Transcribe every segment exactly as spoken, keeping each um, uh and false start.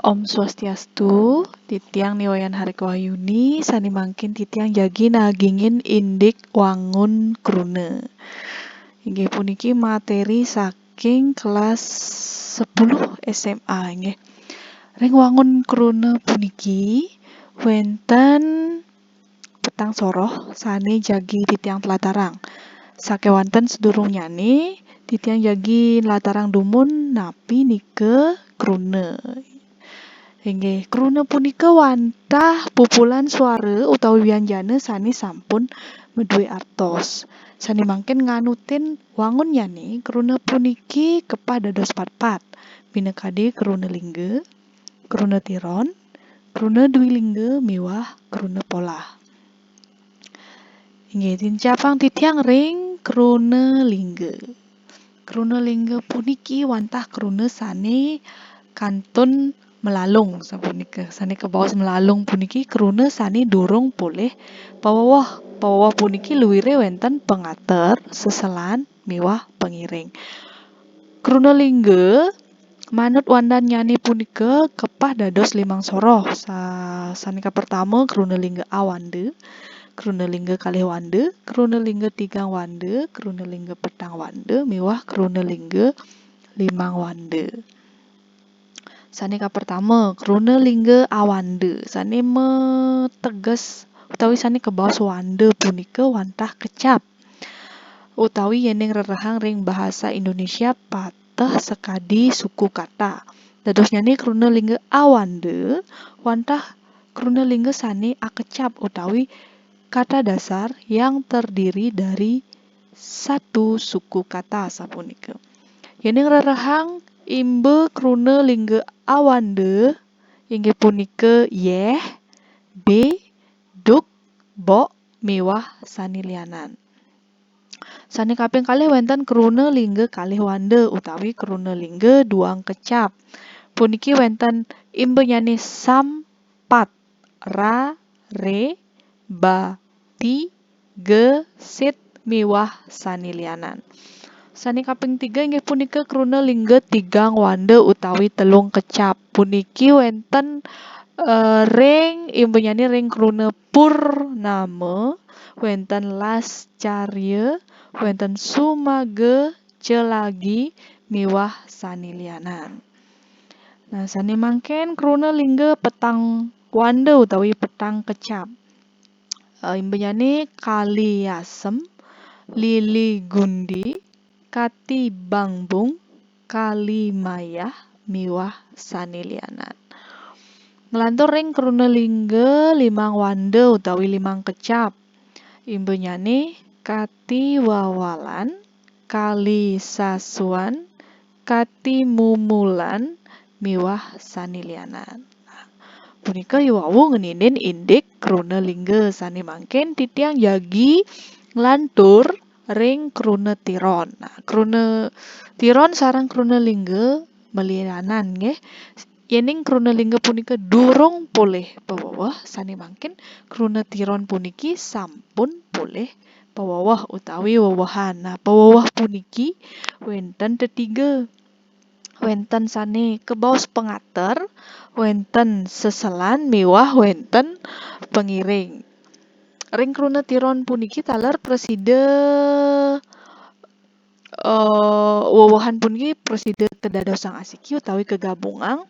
Om Swastiastu, titiang ni Wayan Harik Wahyuni, sane mangkin titiang jagi nagingin indik wangun kruna. Inggih puniki materi saking kelas sepuluh S M A, inggih. Ring wangun kruna puniki wenten petang soroh sane jagi titiang tlatarang. Sakewanten sadurungnyane, titiang jagi nlatarang dumun napi nika kruna. Inggih, kruna punika wantah pupulan swara utawi wianjana sane sampun madue artos. Sane mangkin nganutin wangunnyane, kruna puniki kepah dados patpat, minakadi kruna lingga, kruna tiron, kruna dwilingga miwah kruna polah. Inggih, tincapang titiang ring kruna lingga. Kruna lingga puniki wantah kruna sane kantun malalung sapunika. Sane kabaos malalung puniki kruna sane durung polih pawewoh. Pawewoh puniki luire wenten pangater, seselan, miwah pangiring. Kruna lingga manut wandannyane punika kepah dados limang soroh. Sa-, sane kapertama kruna lingga awanda, kruna lingga kalih wanda, kruna lingga tigang wanda, kruna lingga petang wanda, miwah kruna lingga limang wanda. Sane kapertama, kruna lingga awanda, sane mateges utawi sane kabaos wanda punika wantah kecap, utawi yening rerehang ring bahasa Indonesia pateh sakadi suku kata. Dadosnyane kruna lingga awanda wantah kruna lingga sane akecap utawi kata dasar yang terdiri dari satu suku kata sapunika. Yening rerehang imba kruna lingga awanda inggih punika yeh, be, duk, bok, miwah sane lianan. Sane kaping kalih wenten kruna lingga kalih wanda utawi kruna lingga duang kecap. Puniki wenten imbanyane sam, pat, ra, re, ba, ti, ga, sit, miwah sane lianan. Sane kaping tiga inggih punika kruna lingga tigang wanda utawi telung kecap. Puniki wenten, eh, ring imbanyane ring kruna purnama, wenten lascarya, wenten sumaga, celagi, miwah sane lianan. Nah, sane mangkin kruna lingga petang wanda utawi petang kecap. Eh, imbanyane Kali Asem, Lili Gundi, Kati Bangbung, Kali Mayah, miwah sane lianan. Nglantur ring kruna lingga limang wanda utawi limang kecap. Imbanyane Kati Wawalan, Kali Sasuan, Kati Mumulan, miwah sane lianan. Nah, punika iwau ngeninin indik kruna lingga sane mangkin titiang jagi nglantur ring kruna tiron. Nah, kruna tiron sareng kruna lingga malianan nggih. Yening kruna lingga punika durung polih pawewoh, sane mangkin kruna tiron puniki sampun polih pawewoh utawi wewehan. Nah, pawewoh puniki wenten tetiga. Wenten sane kabaos pangater, wenten seselan, miwah wenten pangiring. Ring kruna tiron puniki taler prasida, eh, wewehan puniki prasida kadadosang asiki utawi kagabungang.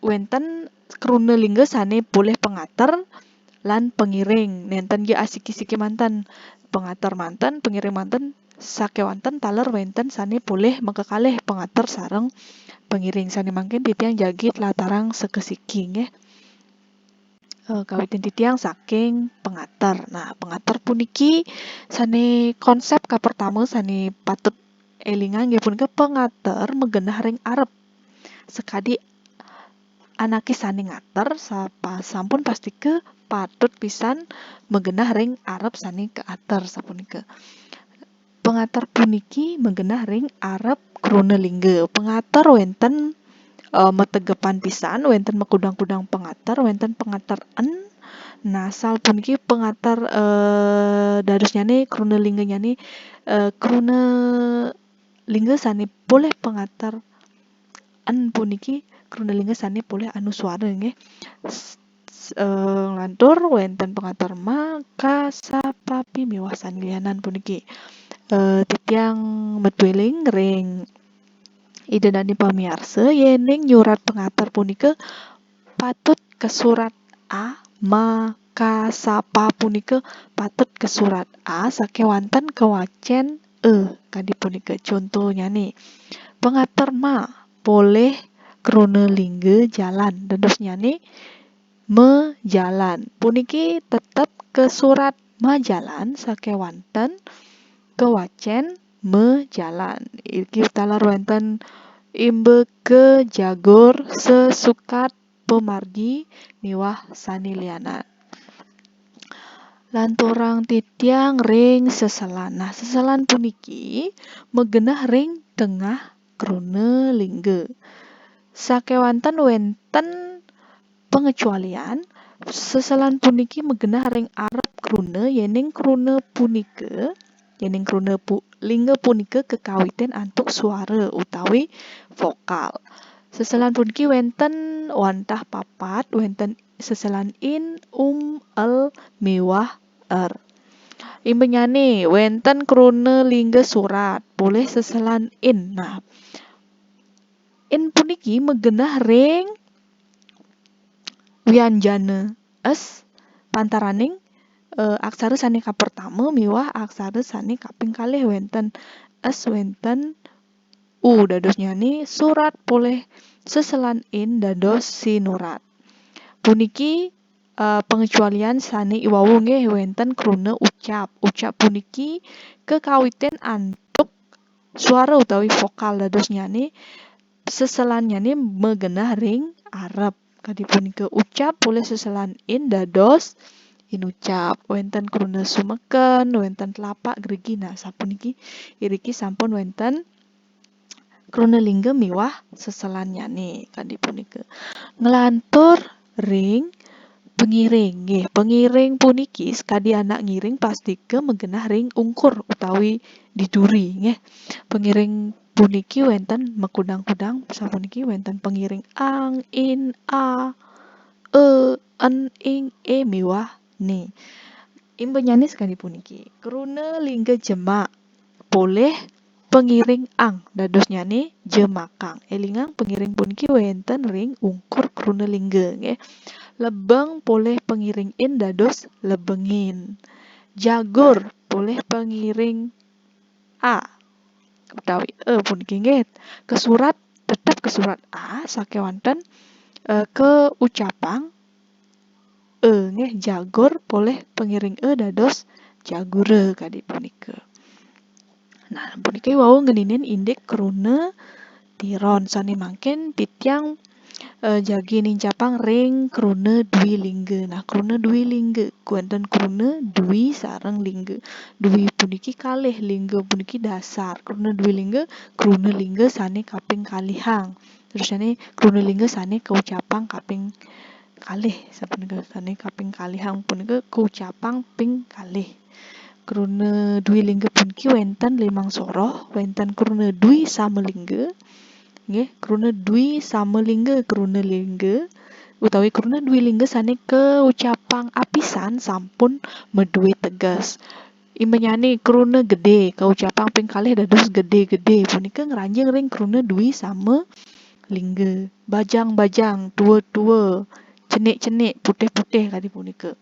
Wenten kruna lingga sane polih pangater lan pangiring. Nenten ja asiki-siki manten. Pangater manten, pangiring manten, sakewanten taler wenten sane polih makakalih pangater sareng pangiring. Sane mangkin titiang jagi tlatarang sakasiki nggih. Eh, kawitin titiang saking pangater. Nah, pangater puniki sane konsep kapertama sane patut elingang nggih punika pangater magenah ring arep. Sakadi anake sane ngater sapa-, sampun pastika patut pisan magenah ring arep sane kaater sapunika. Pangater puniki magenah ring arep kruna lingga. Pangater wenten, eh, mategepan pisan, wenten makudang-kudang pangater, wenten pangater en. Nah, asal puniki pangater, eh, dadosnyane kruna lingganyane, eh, kruna lingga sane polih pangater en puniki kruna lingga sané polih anuswara nggih. S-, s-, eh, nglantur wénten pangater ma, ka, sa, pa, pi miwah sané lianan puniki. Eh, titiang matwiling ring Ida dané pamiarsa, yéning nyurat pangater punika patut kasurat a, ma, ka, sa, pa punika patut kasurat a, sakéwanten kawacén e, kadi punika. Contonyané, pangater ma polih kruna lingga jalan. Dadosnyané majalan. Puniki tetep kasurat majalan sakéwanten kawacén majalan. Iriki taler wénten imbaka, jagur, sesukat, pamargi, miwah sané lianan. Lanturang titiang ring seselan. Nah, seselan puniki magenah ring tengah kruna lingga. Sakéwanten wénten pangecualian, seselan puniki magenah ring arep kruna, yéning kruna punika, yéning kruna pu-, lingga punika kakawitin antuk suara utawi vokal. Seselan puniki wénten wantah papat, wénten seselan in, um, el, miwah er. Imbanyané wénten kruna lingga surat, polih seselan in. Nah, in puniki magenah ring wianjana es pantaraning, eh, aksara sané kapertama miwah aksara sané kaping kalih, wénten es, wénten u. Dadosnyané surat polih seselan in dados sinurat. Puniki, eh, pangecualian sané iwau nggih, wénten kruna ucap. Ucap puniki kakawitin antuk suara utawi vokal, dadosnyané seselannyané magenah ring arep. Kadi punika, ucap polih seselan in dados inucap. Wénten kruna sumeken, wénten telapak gerigi. Nah, sapuniki, iriki sampun wénten kruna lingga miwah seselannyané, kadi punika. Nglantur ring pangiring, nggih. Pangiring puniki sakadi anak ngiring pastika magenah ring ungkur utawi di duri, nggih. Pangiring puniki wénten makudang-kudang, sapuniki wénten pangiring ang, in, a, e, en, ing, e miwah né. Imbanyané sakadi puniki. Kruna lingga jemak polih pangiring ang, dadosnyané jemakang. Élingang, pangiring puniki wénten ring ungkur kruna lingga, nggih. Lebeng polih pangiring in dados lebengin. Jagur polih pangiring a utawi e puniki, nggih. Kasurat, tetep kasurat a, sakéwanten, eh, kaucapang e, nggih, jagur polih pangiring e dados jagura, kadi punika. Nah, puniki wau ngeninin indik kruna tiron. Sané mangkin titiang, eh, jagi nincapang ring kruna dwi lingga. Nah, kruna dwi lingga, wénten kruna dwi sareng lingga. Dwi puniki kalih, lingga puniki dasar. Kruna dwi lingga, kruna lingga sané kaping kalihang. Terus sané kruna lingga sané kaucapang kaping kalih, sapunika sané kaping kalihang punika kaucapang ping kalih. Kruna dwi lingga puniki wénten limang soroh, wénten kruna dwi sama lingga. Nggih, kruna dwi sama lingga, kruna lingga utawi kruna dwi lingga sané kaucapang apisan sampun madué teges. Imbanyané kruna gedé, kaucapang ping kalih dados gedé-gedé. Punika ngranjing ring kruna dwi sama lingga. Bajang-bajang, tua-tua, cenik-cenik, putih-putih, kadi punika.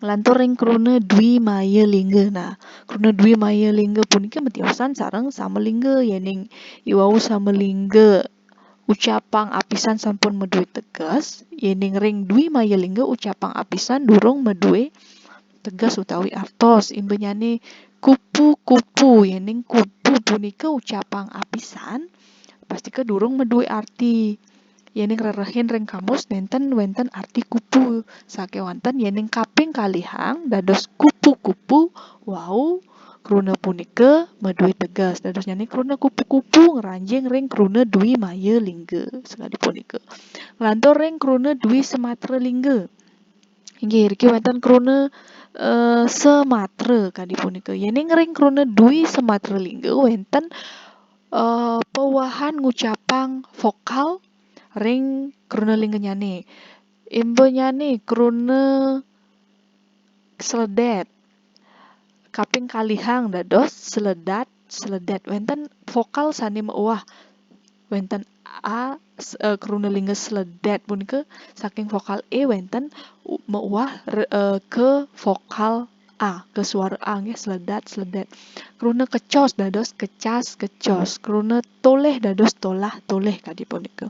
Nglantur ring kruna dwi maya lingga. Nah, kruna dwi maya lingga punika matiosan sareng sama lingga. Yéning iwau sama lingga ucapang apisan sampun madué teges, yéning ring dwi maya lingga ucapang apisan durung madué teges utawi artos. Imbanyané kupu-kupu, yéning kupu punika ucapang apisan, pastika durung madué arti. Yéning rerehin ring kamus nénten wénten arti kupu, sakéwanten yéning kaping kalihang dados kupu-kupu, wau kruna punika madué teges. Dadosnyané kruna kupu-kupu ngranjing ring kruna dwi maya lingga sakadi punika. Nglantur ring kruna dwi samatra lingga. Inggih, iriki wénten kruna, eh, samatra kadi punika. Yéning ring kruna dwi samatra lingga wénten Eh, pewahan ngucapang vokal ring kruna linggané. Imbanyané kruna sledét. Kaping kalihang dados sledat, sledét. Wénten vokal sané meuwah. Wénten a, s-, eh, kruna lingga sledét punika saking vokal é wénten u-, meuwah re-, eh, ke vokal a, ke suara a nggih, sledat, sledét. Kruna kecos dados kecas, kecos. Kruna tolih dados tolah, tolih kadi punika.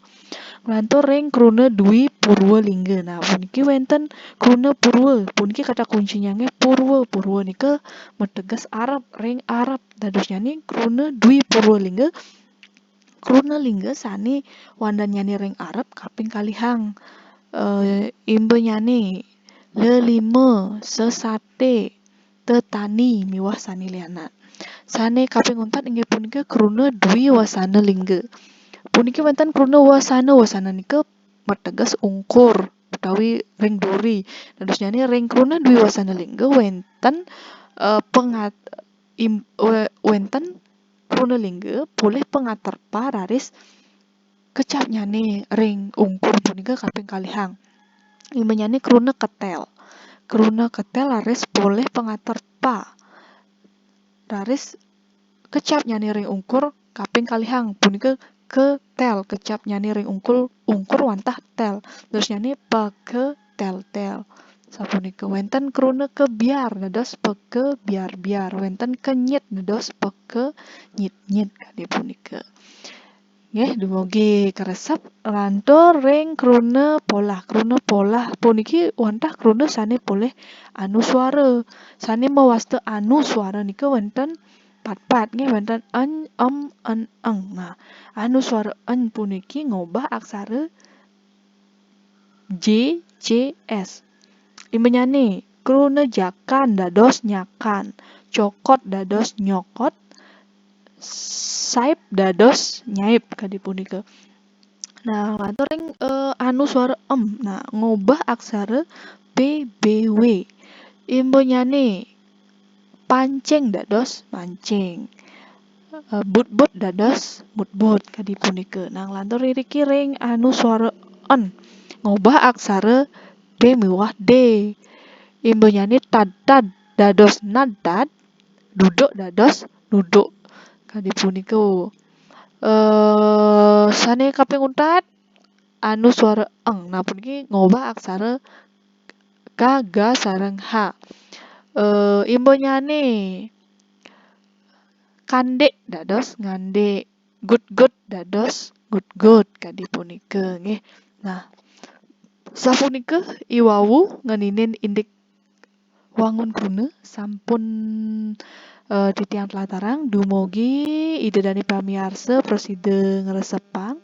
Nglantur ring kruna dwi purwa lingga. Nah, puniki wénten kruna purwa. Puniki kata kuncinya nggih purwa. Purwa nika mateges arep, ring arep. Dadosnyané kruna dwi purwa lingga. Kruna lingga sané wandannyané ring arep kaping kalihang. Eh, imbanyané lelima, sesaté, tetani miwah sané lianan. Sané kaping untat inggih punika kruna dwi wasana lingga. Puniki wénten kruna wasana, wasana nika mateges ungkur utawi ring duri. Dadosnyané ring kruna dwi wasana lingga wénten, eh, pengat-, im-, wé-, wénten kruna lingga polih pangaterpa raris kecapnyané ring ungkur punika kaping kalihang. Imbanyané kruna ketél. Kruna ketél raris polih pangaterpa. Raris kecapnyané ring ungkur kaping kalihang punika ketél, kecapnyané ring ungkur, ungkur wantah tél. Dadosnyané paketél-tél. Sapunika wénten kruna kebiar dados pakebiar-biar, wénten kenyit dados pakenyit-nyit kadi punika. Nggih, dumugi karesep. Lantur ring kruna polah. Kruna polah puniki wantah kruna sané polih anuswara. Sané mawasta anuswara nika wénten patpat nggih, wénten en, em, en, eng. Nah, anuswara en puniki ngobah aksara J, J, S. Imbanyané kruna jakan dados nyakan, cokot dados nyokot, saip dados nyaip kadi punika. Nah, lantur ring, eh, anuswara em. Nah, ngobah aksara P, B, W. Imbanyané pancing dados mancing. Eh, but-but dados mut-but kadi punika. Nah, nglantur iriki ring anuswara en. Ngobah aksara D miwah D. Imbanyané tad-tad dados nad-tad, duduk dados nuduk. Kadi punika. Eh, sané kaping untat anuswara eng. Nah, puniki ngobah aksara K, G sareng H. Eh, imbanyané kandik dados ngandik, gut-gut dados gut-gut kadi punika nggih. Nah, sapunika iwau ngeninin indik wangun kruna sampun, eh, titiang tlatarang. Dumugi Ida dané pamiarsa prasida ngresepang.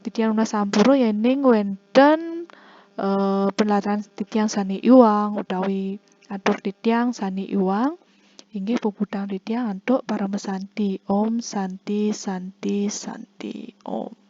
Titiang nunas sampura yéning wénten, eh, panlataran titiang sané iwang utawi atur titiang sané iwang, inggih puputang titiang antuk paramasanti. Om Santi, Santi, Santi, Om.